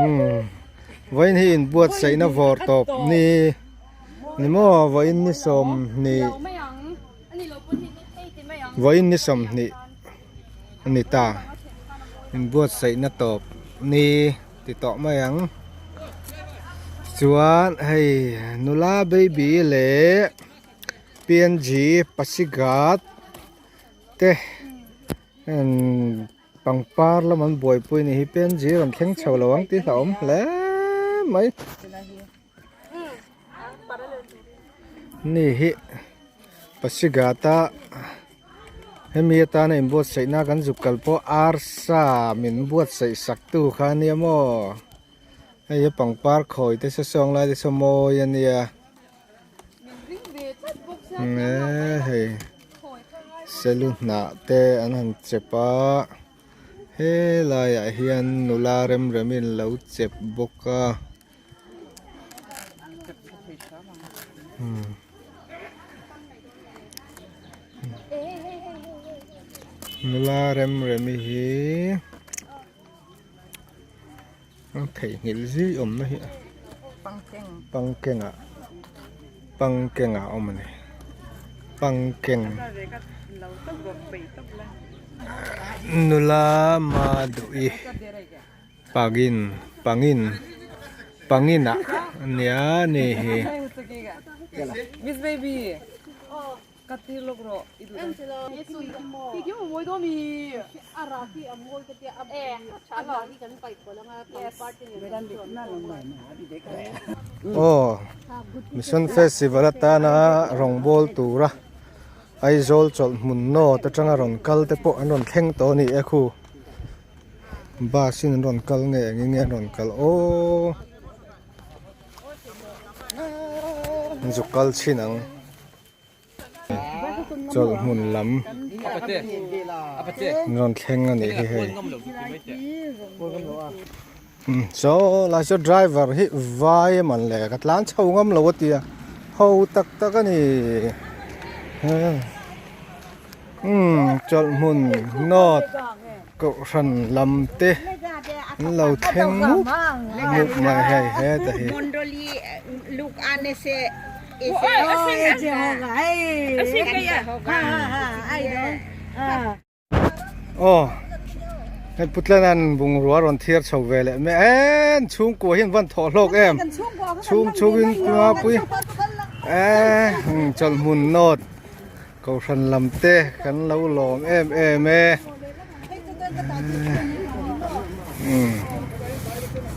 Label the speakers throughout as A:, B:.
A: Umm vawiin hi inbuatsaihna vawr tawp ni ni maw vawiin ni sawmhnih vawiin ni sawmhnih a ni ta inbuatsaihna tawp ni ti tawh mai ang chuan hei nula baby leh png pasighat te heng. Pangpar lam an buaipui ni hi PNG rawn thleng chho lo ang tih hlauhawm hle mai. Ni hi Pasighat-a hemi atana inbuatsaihna kan zuk kal pawh arsa min buatsaih sak tu kha ania maw. Hei hi pangpar khawi te saw sawng lai te saw mawi ania. Hei selu hnah te an han chep a helaiah hian nula rem remin lo chep bawk a. Nula rem remi hi. Theihnghilh zui awmna hi pangkengah pangkengah a awm a ni pangkeng nula maduhi pangin pangin pangin ah ania ni hi.
B: Ka tir lawk rawh i duh dan.
A: Aw Mission Festival atana rawngbâwl tura Aizawl chawlh hmun nawt atanga rawn kal te pawh an rawn thleng tawh a ni e khu bus in an rawn kal nge engin nge an rawn kal aw. Zuk kal chhin ang chawlh hmun lam an rawn thleng a nih hi hei saw lai saw driver hi vai a man le ka tlan chho ngam lo a tia ho tak tak a ni umm chawlh hmun nawt. Kohhran lam te an lo thleng mup mup mai hei heta hi. Aw hei Putlanan bungrua rawn thiar chho ve leh mai en chhungkua hian van thawh hlawk em chhung chhungin pui eh chawlhmun nawt. Kohhran lam te kan lo lawm em em e umm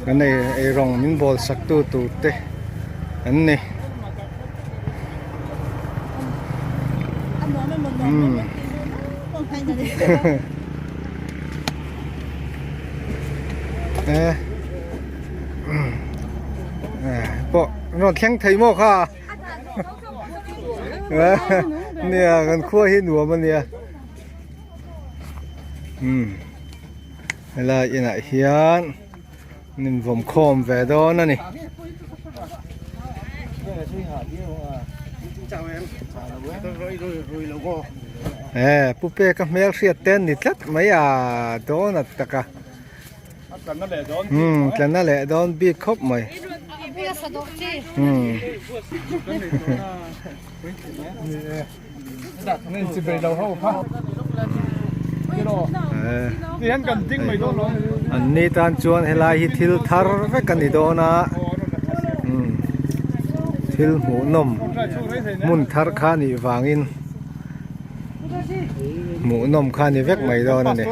A: kan ei eirawng min bawl sak tu tur te an ni umm e pawh rawn thleng thei maw kha. Nia kan khua hi nuam a nia umm helai inah hian an invawm khawm ve dawn a ni. E pu peka hmel hriat te an ni tlat mai a dawn a tak a umm tlan a leh dawn bik khawp mai umm an ni tan chuan helai hi thil thar vek a ni dawn a umm thil hmuhnawm hmun thar kha a nih vangin. Hmuh nawm kha ni vek mai dawn a ni.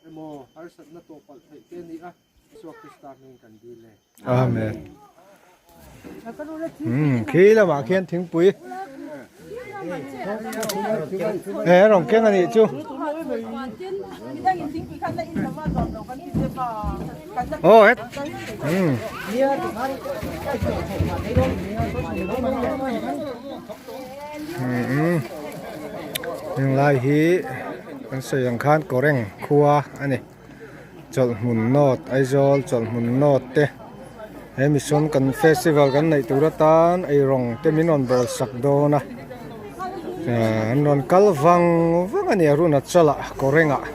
C: Emaw harsatna tawh palh theih te a ni a, Isua Krista hmingin kan dil e.
A: Amen. Umm khi lamah khian thingpui e rawn keng a nih chu. Aw het. Umm. Heng lai hi kan sawi ang khan Kawreng khua a ni. Chawlhhmun North Aizawl Chawlhhmun North te he mission kan festival kan neih tur atan eirawng te min rawn bawl sak dawn a an rawn kal vang vang a ni Arunachal ah Kawreng ah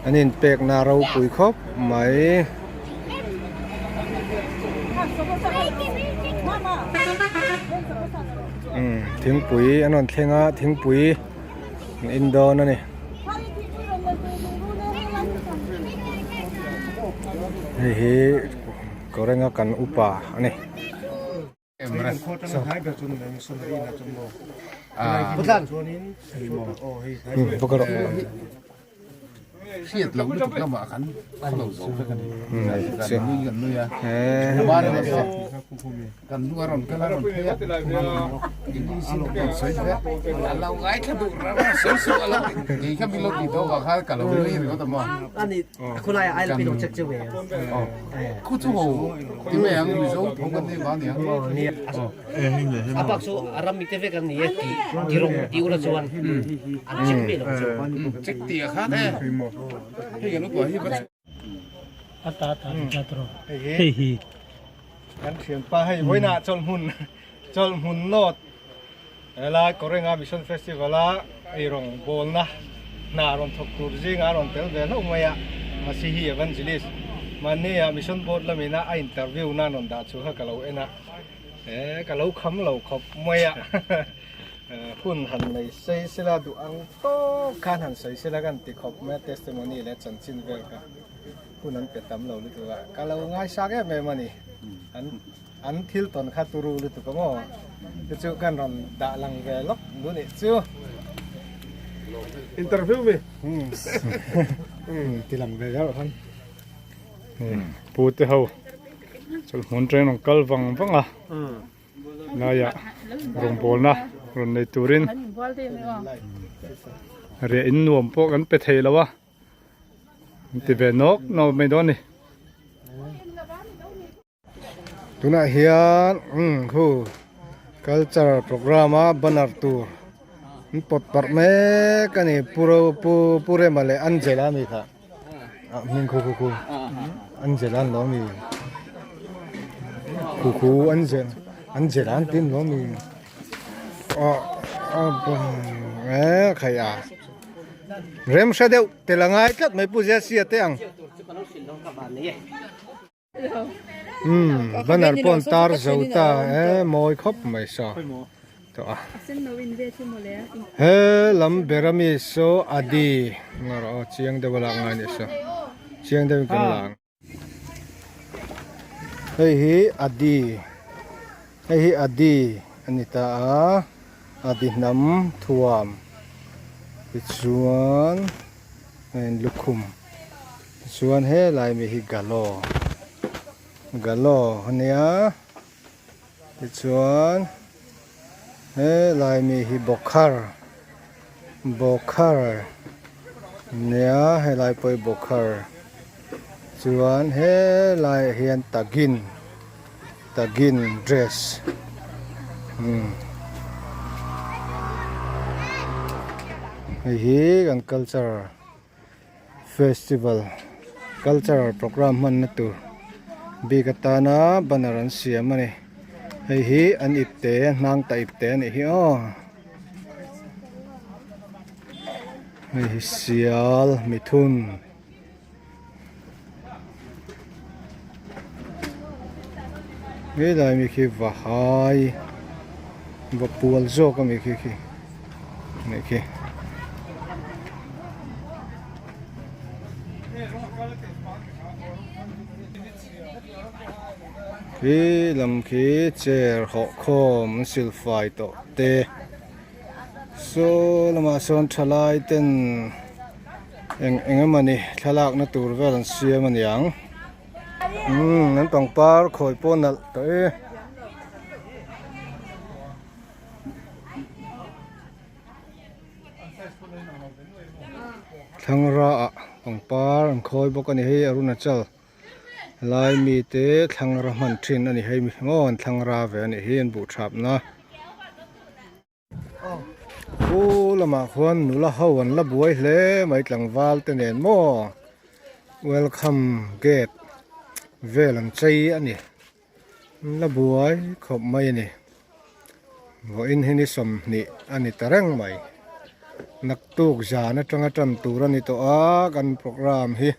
A: an inpekna ropui khawp mai. Thingpui an rawn thleng a thingpui an in dawn a ni. Hei hi Kawrenga kan upa a ni. Hei hi kan thianpa hei vawiinah chawlhmun chawlhmun nawt helai Korenga Mission Festival a eirawng bawlna hna rawn thawk tur zingah a rawn tel ve hlauh mai a Masihi Evangelist mahni ah Mission Board lamina a interview na rawn dah chu kha ka lo en a eh ka lo kham lo khawp mai a hun han nei sei sela duh ang tawk khan han sawi sela kan ti khawp mai a testimony leh chanchin vel kha. Hun an pe tam lo lutuk a, ka lo ngaisang em em a ni. An an thil tawn kha turu lutuk a maw? Chu chu kan rawn dah lang ve lawk duh nih chu.
C: Interview mi.
A: Umm ti lang ve zel khan.
D: Pu te ho chawlhmun train rawn kal vang vang a laiah rawngbawlna rawn nei turin riah in nuam pawh kan pe thei lo a. Ti ve nawk nawk mai dawn ni.
A: Tunah hian umm khu cultural program a banner tur an pawt parh mek a ni pu ro pu pu rema leh Angela a mi kha ah hming khu khu khu Angela an lo mi khu khu Angela Angela an ti an lo mi ah ah eh khai a. Rem hre deuh tel a ngai tlat mai Pu Jesse-a te ang. Umm banner pawh an tar zo ta e mawi khawp mai saw tawh a. He lam ber ami saw Adi nga rawh aw chiang deuh a lak ngai anih saw chiang deuhin kan la ang. Hei hi Adi hei hi Adi a ni ta a Adi hnam thuam tichuan a in lukhum tichuan helai mi hi Galo Galo a nia tichuan helai mi hi Bawkhar Bawkhar nia helai pawh hi Bawkhar chuan helaiah hian Tagin Tagin dress umm hei hi kan culture festival cultural programme hmanna tur bik atana banner an siam a ni hei hi an ipte hnang ta ipte a nih hi aw. Hei hi sial mithun helai mi khi vahai va pual zawk ami khi khi nih khi. Khi lam khi chair hawh khawm an silfai tawh te saw lamah sawn thalai ten eng eng emawni thlalak na tur vel an siam a niang umm an pangpar khawi pawh nalh tawh e. Thlangra ah pangpar an khawi bawk a ni hei Arunachal. Lai mite thlangra hman thin a ni hei mi maw an thlangra ve a nih hi an buh thapna. Khu lamah khuan nula ho an la buai hle mai tlangval te nen maw welcome gate vel an chei a ni an la buai khawp mai a ni vawiin hi ni sawmhnih a ni ta reng mai naktuk zan atanga tan tur a ni tawh a kan programme hi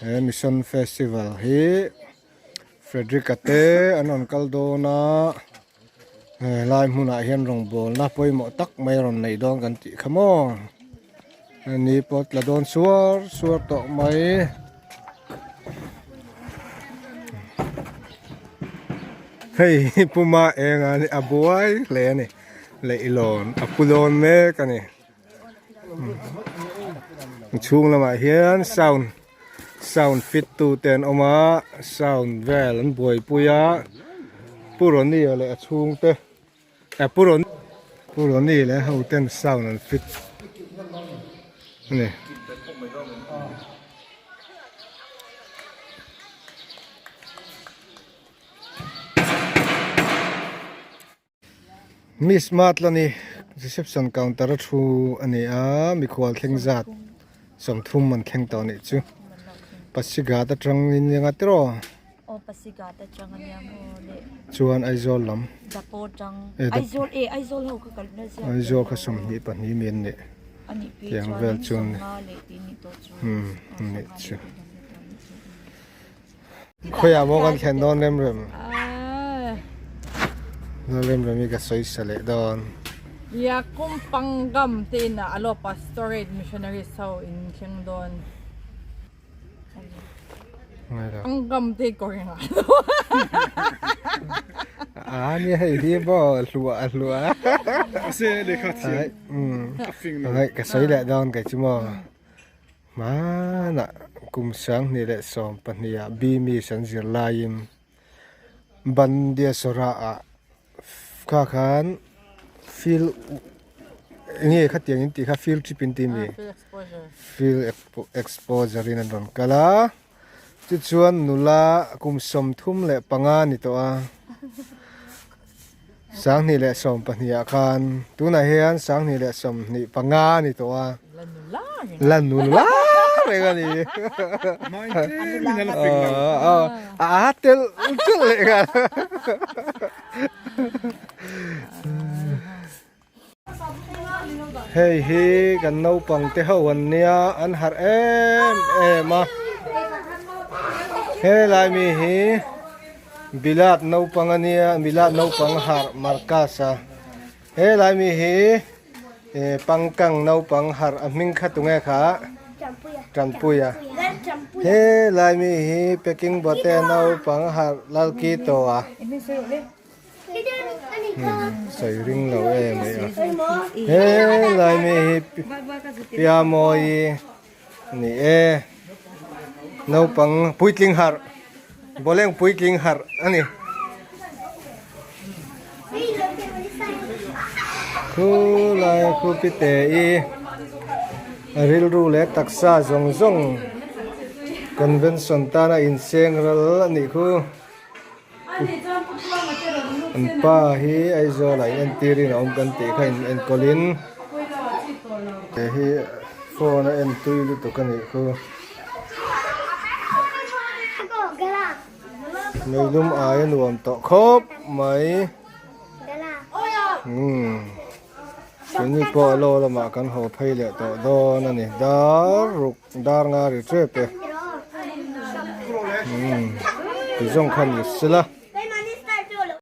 A: he mission festival hi. Frederick-a te an rawn kal dawn a helai hmunah hian rawngbawlna pawimawh tak mai a rawn nei dawn kan tih kha maw ni pawh tla dawn suar suar tawh mai. Hei hi puma eng a ni a buai hle a ni leihlawn a pu dawn mek a ni chhung lamah hian sound. Sound fit tu te an awm a sound vel an buaipui a Pu Ronnie leh a chhungte eh Pu Ron Pu Ronnie leh ho ten sound an fit a ni. Miss Matlani reception counter a thu a ni a mikhual thleng zat sawmthum an thleng tawh a nih chu Pasighat atangin eng a tiraw
E: Aw Pasighat atang a nia maw le
A: chuan Aizawl lam
E: Dapo atang Aizawl e Aizawl ho kha kal na ziah
A: Aizawl kha 22 mi an nih tiang vel chuan umm nih chu. Khawiah maw kan thlen dawn rem rem? Dawn rem rem hi ka sawi sa leh dawn.
B: Ia kum pangam te in ah alo pastorate missionaries ho in thleng dawn. Pangam te ko reng ah.
A: A ni hei hi maw hluah hluah.
D: Ase lehkha thiam a fing lo.
A: Ka sawi leh dawn kei chu maw. Hmanah kum 2012 ah Bimi's an zir laiin Bandiasora ah kha khan field enge khatiang in tih kha field trip in tih mi field exposure in an rawn kal a tichuan nula kum 35 ni tawh a 2012 ah khan tunah hian 2025 ni tawh a. La nula reng a ni. A tel tel leh nghal. Hei hi kan naupang te ho an nia an harh em em a. Helai mi hi Bilat naupang a nia Bilat naupang harh Marcus a. Helai mi hi Pangkang naupang harh a hming kha tunge kha? Tanpuia. He lai mi hi Peking Bote naupang harh Lalkito a. Sawi ring lo em mai a. He lai mi hi Piamawi ni e. Naupang puitling harh Boleng puitling harh a ni. Khu lai khu pi te i a rilru leh taksa zawng zawng convention tana inseng ral a nih khu. An pa hi Aizawl ah in entirin a awm kan tih kha in enkawlin he hi phone a en tui lutuk a nih khu. Meilum ai a nuam tawh khawp mai umm keini pawh a law lamah kan haw phei leh tawh dawn a ni dar ruk dar nga ri tep e umm ti zawng kha ni sela.